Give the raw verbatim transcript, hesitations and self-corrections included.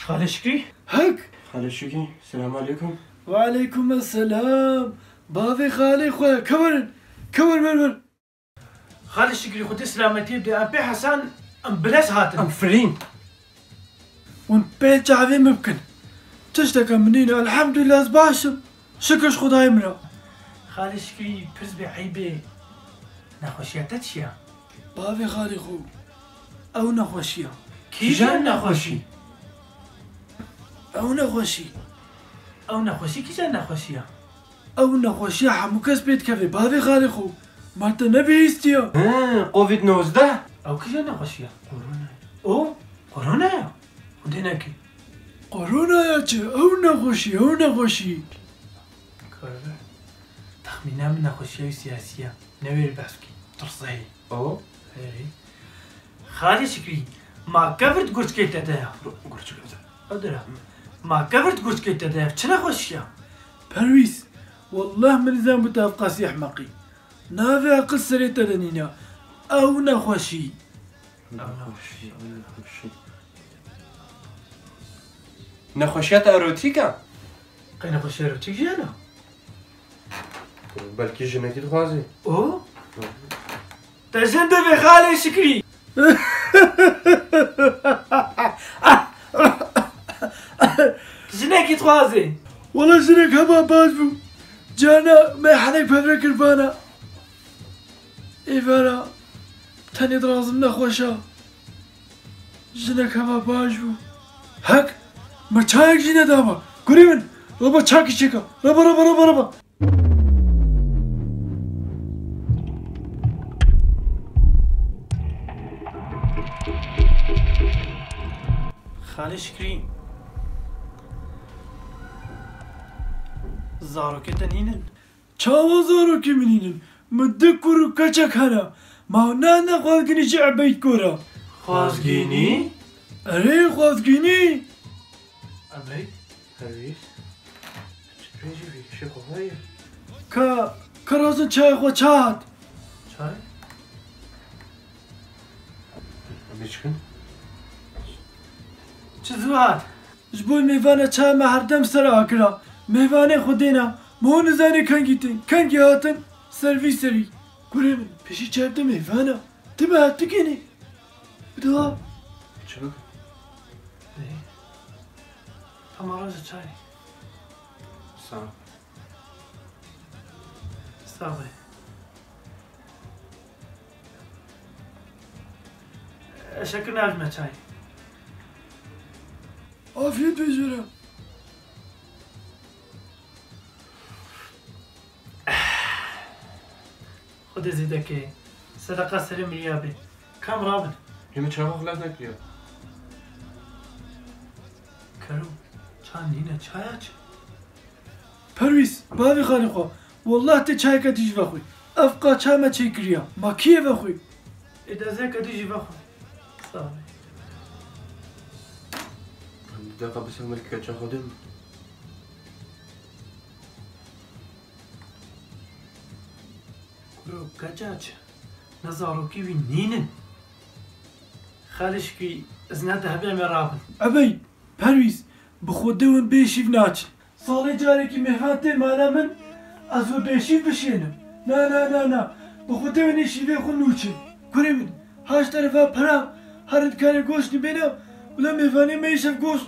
Xalê Şikrî? Hek! Xalê Şikrî, selamu aleykum. Ve aleykum selam. Bavê xalê xwe, kewerin. Kewer, wer, wer. Xalê Şikrî, Xwedê selametiyê bide. Em pê Hesan, em bi lez hatin. Em firîn. Hûn pê çavê min bikin. Tişteke min nîne, elhamdulillah ez baş im. Şikir ji Xwedayê min re. Xalê Şikrî, pirs bê, eyb e. Nexweşiya te çi ya? Bavê xalê xwe. Ew nexweşiya. Kîjan nexweşî? Ew nexweşî. Ew nexweşî kîjan nexweşiya? Ew nexweşiya hemû kes pê dikeve, bavê xalê xwe. Ma te nebihîstiya? He, Covid nozdeh. Ew kîjan nexweşiya? Korona. O, korona ya. Xwedê neke. Korona ya çi? Ew nexweşî, ew nexweşî. Korona. Texmîna min nexweşiya wî siyasî ya. Newêrî behs bikî. Tirseyî. O? Hey. Xalê Şikrî, ma kevir di gurçikê te de ya? Gurçikê te. Ew dira. Ma kevir di gurçikê te de ya? Çi nexweşiya? Perwîz, wallah min nizanibû tu ev qasî ehmeqî. Navê aqil serê te de nîne. Ew nexweşî. Nexweşî, ew nexweşî. Nexweşiya te erotîk e? Qey nexweşiya erotîk jiyana? Belkî jinekî dixwazî. O? Te jin divê xalê Şikrî. Jinekî dixwazê. Wala jinek hema baş bû. Cana me henek pevre kir vana. Êvara tenê dirazim nexweş a. Jinek hema baş bû. Hek, me çayek jî nedama. Kurê min, reba çakî çêka. Reba, reba, reba, reba. Xalê Şikrî, zarokê te nînin? Çawa zarokê min nînin? Min du kur û keçek hene. Ma ne, ne xwezgînî jî Ebeyd kor e. Xwezgînî? Erê, xwezgînî. Ebeyd? Perwîz? Çi pêncî bî? Şêxo xwe ye? Ka, ka razin çayê xwe çat. Çay? Em ê çi bikin? Çi zû hat? Ji bo mêvana çaya me herdem ser akira. Mêvanê Xwedê ne. Ma hûn nizanê kengî tên. Kengî hatin? Ser vî serî. Kurê min, pêşî çav de mêvan e. Ti me hat dikenî. Bida. Çi bikin? Ê. Hema roja çayê. Sağ ol. Sağ ol. Eşekir navime çay. Afiyet be jere. Xwedê zêde ke. Sedeqa serê min ya be. Kam rabin. Hê min çaxa xilas nekiriya. Kero, çan nîne, çaya çi? Perwîz, bavê xalê xwe, wallah tê çayeke dî jî vexwî. Ev qaça me çêkiriya. Ma kî yê vexwî? Ê de zêke dî jî vexwe. Sağ ol. Em di deqa bisin milkeke çaxa dê min. Kuro, keça çi? Ne zarokî wî nînin. Xalê Şikrî, ez ne dehbê me rabin. Ebey, Perwîz, bi Xwedê hûn bê şîv naçin. Salê carekî mêvan tê mala min, ez wê bêşîv bişênim. Na, na, na, na. Bi Xwedê wê nê şîvê xwe nûçin. Kurê min, haş terefa pera, her dikarê goştî bêne, bila mêvanê me îşev goşt